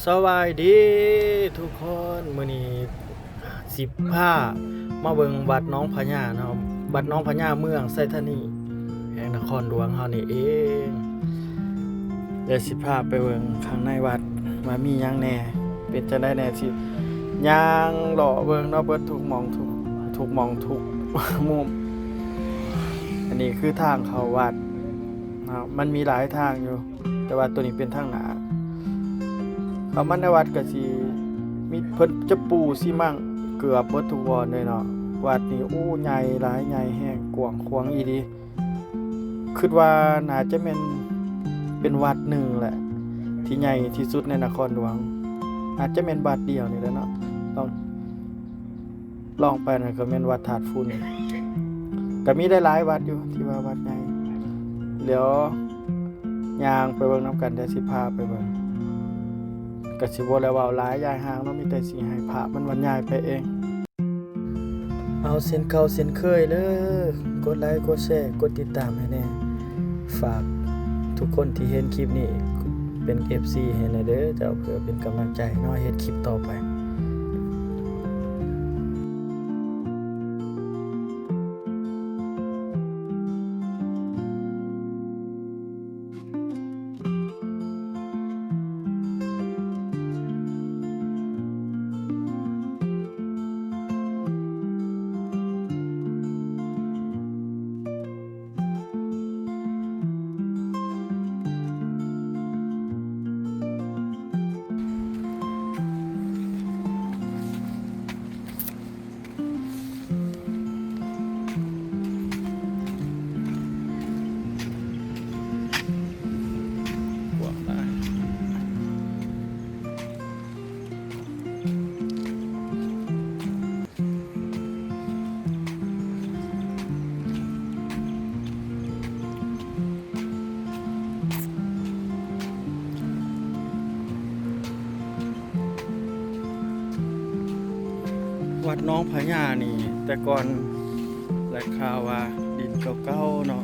ສະບາຍດີທຸກຄົນ, ມື້ນີ້ຊິພາມາເບິ່ງວັດໜອງພະຍາເນາະ, ວັດໜອງພະຍາ ເມືອງໄຊທານີ ແຂວງນະຄອນຫຼວງເຮົານີ້ເອງ. ແລ້ວຊິພາໄປເບິ່ງຂ້າງໃນວັດວ່າມີຫຍັງແດ່ ເປັນຈັ່ງໃດແດ່, ຊິຍ່າງເລາະເບິ່ງເນາະ ເບິດທຸກໝ່ອງ ທຸກ ທຸກໝ່ອງ ທຸກມຸມ. ອັນນີ້ຄືທາງເຂົ້າວັດເນາະ, ມັນມີຫຼາຍທາງຢູ່ ແຕ່ວ່າໂຕນີ້ເປັນທາງໜ້າ. ເຂົ້າມາໃນວັດກໍຊິມີ ເພິ່ນຈະປູຊີມັງເກືອບເບິດທຸກບ່ອນເລີຍເນາະ. ວັດນີ້ ໂອ້ ໃຫຍ່ຫຼາຍ ໃຫຍ່ແຮງ ກວ້າງຂວາງອີ່ຫຼີ. ຄິດວ່າໜ້າຈະແມ່ນເປັນວັດໜຶ່ງແຫຼະ ທີ່ໃຫຍ່ທີ່ສຸດໃນນະຄອນຫຼວງ, ອາດຈະແມ່ນວັດດຽວນີ້ແຫຼະເນາະ. ລອງ ລອງໄປນັ້ນກໍແມ່ນວັດທາດຝຸ່ນ, ກໍມີຫຼາຍໆວັດຢູ່ທີ່ວ່າວັດໃຫຍ່. ດຽວຍ່າງໄປເບິ່ງນຳກັນ, ດຽວຊິພາໄປເບິ່ງ. ກໍຊິບໍ່ໄດ້ເວົ້າຫຼາຍ ຢ່າຍຫ່າງເນາະ, ມີແຕ່ຊິໃຫ້ພາບມັນບັນຍາຍໄປເອງ. ເອົາເຊັ່ນເກົ່າເຊັ່ນເຄີຍເດີ, ກົດໄລ ກົດແຊ ກົດຕິດຕາມໃຫ້ແດ່. ຝາກທຸກຄົນທີ່ເຫັນຄລິບນີ້ເປັນເອັຟຊີໃຫ້ແດ່ເດີເຈົ້າ, ເພື່ອເປັນກຳລັງໃຈເນາະ ເຮັດຄລິບຕໍ່ໄປ. ກວ້າງຫຼາຍ. ວັດໜອງພະຍານີ້ ແຕ່ກ່ອນໄດ້ຂ່າວວ່າດິນເກົ່າໆເນາະ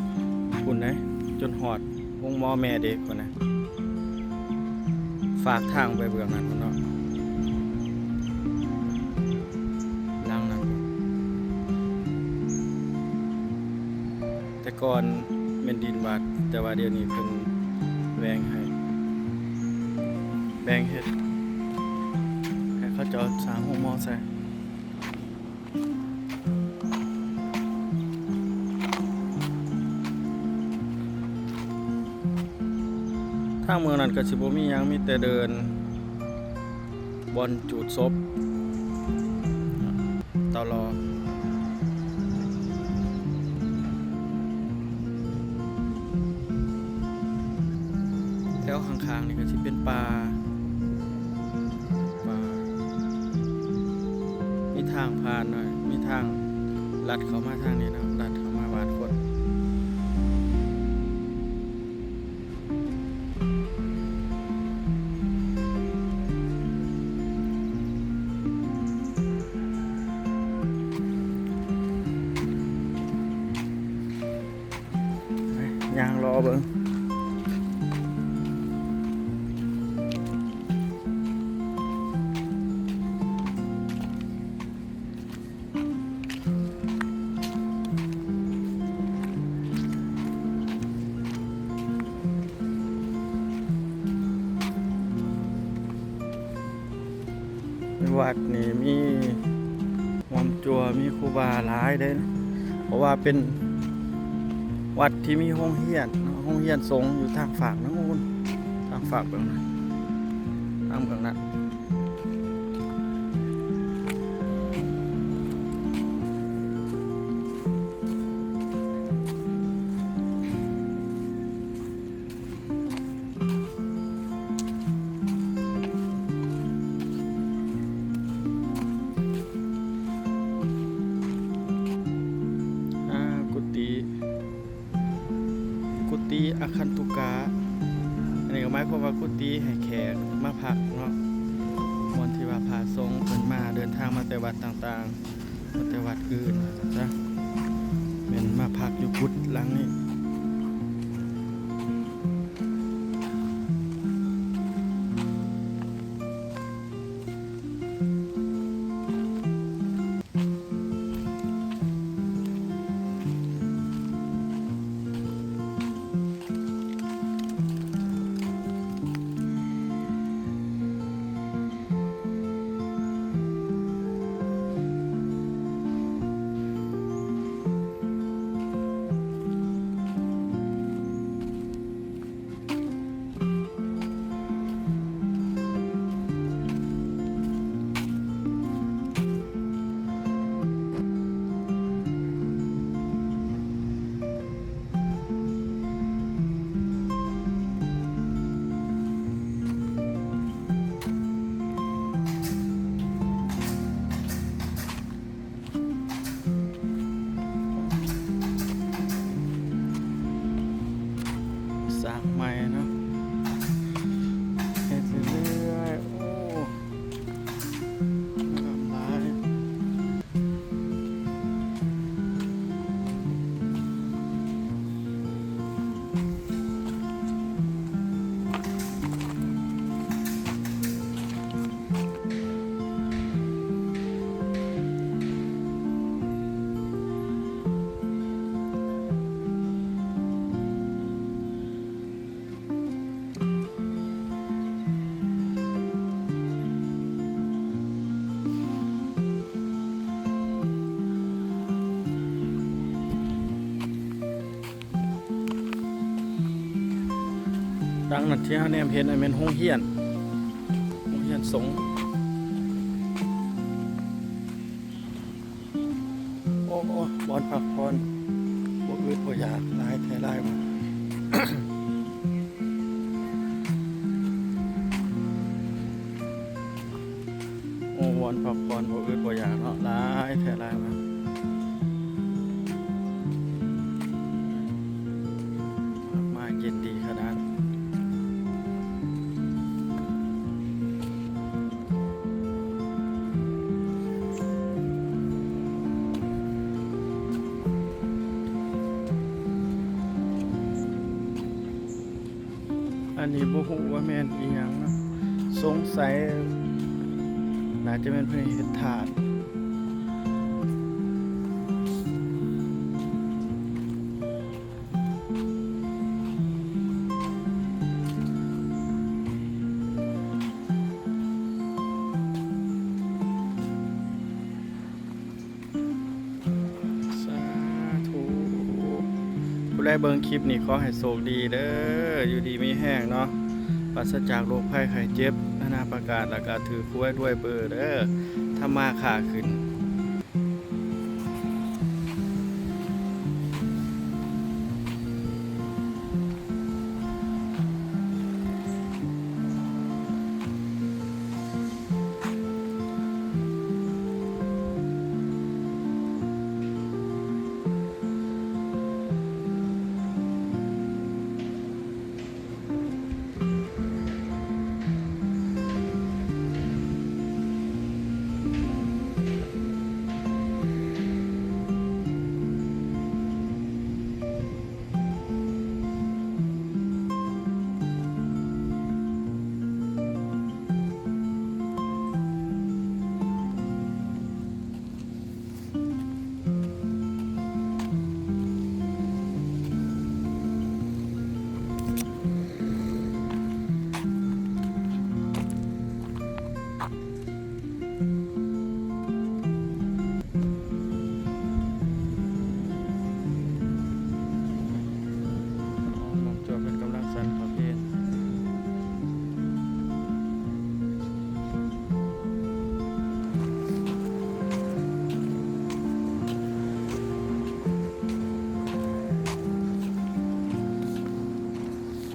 ພຸ້ນເດ້ ຈົນຮອດໂຮງໝໍແມ່ເດັກພຸ້ນນະ. ຝາກທາງໄປເບື້ອງນັ້ນພຸ້ນເນາະ ຫຼັງນັ້ນ. ແຕ່ກ່ອນແມ່ນດິນວັດ, ແຕ່ວ່າດຽວນີ້ເພິ່ນແບ່ງໃຫ້ ແບ່ງເຮັດໃຫ້ເຂົາເຈົ້າສ້າງໂຮງໝໍໃສ່. ທາງເມືອງນັ້ນກໍຊິບໍ່ມີຫຍັງ, ມີແຕ່ເດີ່ນ ບ່ອນຈູດສົບ ເຕົາຫຼໍ່. ແຖວຂ້າງໆນີ້ກໍຊິເປັນປ່າ ປ່າ ມີທາງຜ່ານໜ້ອຍ, ມີທາງລັດເຂົ້າມາທາງນີ້ເນາະ, ລັດເຂົ້າມາບ້ານຄົນ. ໄປ ຍ່າງເລາະເບິ່ງ. ໃນວັດນີ້ມີຮ່ວມຈົວ ມີຄູບາຫຼາຍເດ້, ເພາະວ່າເປັນວັດທີ່ມີໂຮງຮຽນ, ໂຮງຮຽນສົງຢູ່ທາງຟາກນັ້ນ, ທາງຟາກເບື້ອງນັ້ນ, ທາງເບື້ອງນັ້ນ. ອາ ກຸຕິ ກຸຕິອາຄັນຕຸກະ, ອັນນີ້ກໍໝາຍຄວາມວ່າກຸຕິໃຫ້ແຂກມາພັກເນາະ, ບ່ອນທີ່ວ່າພະສົງເພິ່ນມາ ເດີນທາງມາແຕ່ວັດຕ່າງໆ, ມາແຕ່ວັດອື່ນຊະ, ແມ່ນມາພັກຢູ່ກຸດຫຼັງນີ້. ທາງນັ້ນທີ່ເຮົາແນມເຫັນນັ້ນແມ່ນໂຮງຮຽນ ໂຮງຮຽນສົງ. ໂອ້ ໂອ້ ບ່ອນພັກຜ່ອນ ບໍ່ອຶດບໍ່ຢາກ ຫຼາຍແທ້ຫຼາຍວ່າ. ໂອ້ ບ່ອນພັກຜ່ອນ ບໍ່ອຶດບໍ່ຢາກເນາະ ຫຼາຍແທ້ຫຼາຍວ່າ. ມາເຢັນດີຂະໜາດ. ອັນນີ້ບໍ່ຮູ້ວ່າແມ່ນອີ່ຫຍັງເນາະ, ສົງໄສໜ້າຈະແມ່ນເພິ່ນເຮັດທາດ. ສາທຸ. ຜູ້ໃດເບິ່ງຄລິບນີ້ ຂໍໃຫ້ໂຊກດີເດີ, ຢູ່ດີມີແຮງເນາະ, ປາສະຈາກໂລກໄພໄຂ້ເຈັບນານາປະການ, ແລ້ວກະຖືກຫວຍລວຍເບີເດີ, ທຳມາຄ້າຂຶ້ນ. ນ້ອງຈອຍເພິ່ນກຳລັງສັ່ນເຂົ້າເພງ.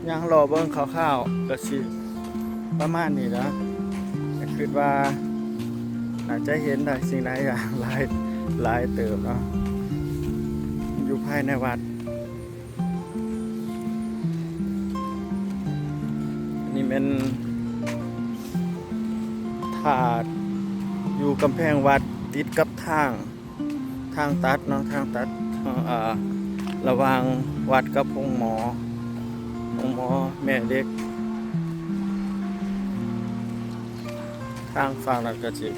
ຍ່າງເລາະເບິ່ງຄ່າວໆ ກະຊິປະມານນີ້ລະ, ກະຄິດວ່າໜ້າຈະເຫັນໄດ້ສິ່ງຫຼາຍຢ່າງ ຫຼາຍ ຫຼາຍເຕີບເນາະ ຢູ່ພາຍໃນວັດ. ອັນນີ້ແມ່ນທາດຢູ່ກຳແພງວັດ ຕິດກັບທາງ ທາງຕັດເນາະ, ທາງຕັດ ເອີ ລະຫວ່າງວັດກັບໂຮງໝໍ ໂຮງໝໍແມ່ເຫຼັກ. ທາງຝັ່ງນັ້ນກະຊິ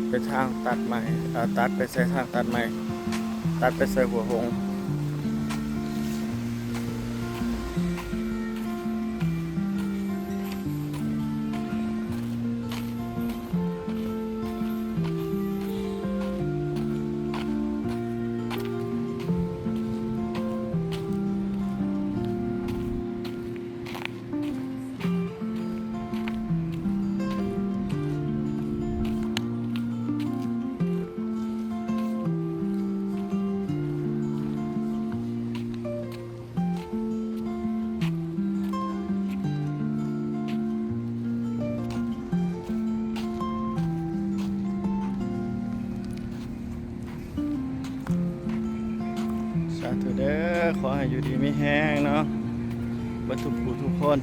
ເປັນທາງຕັດໄມ້ ເອີ ຕັດໄປໃສ່ທາງຕັດໄມ້ ຕັດໄປໃສ່ຫົວໂຮງ. ສາທຸເດີ, ຂໍໃຫ້ຢູ່ດີມີແຮງເນາະ ເບິດທຸກຜູ້ທຸກຄົນ.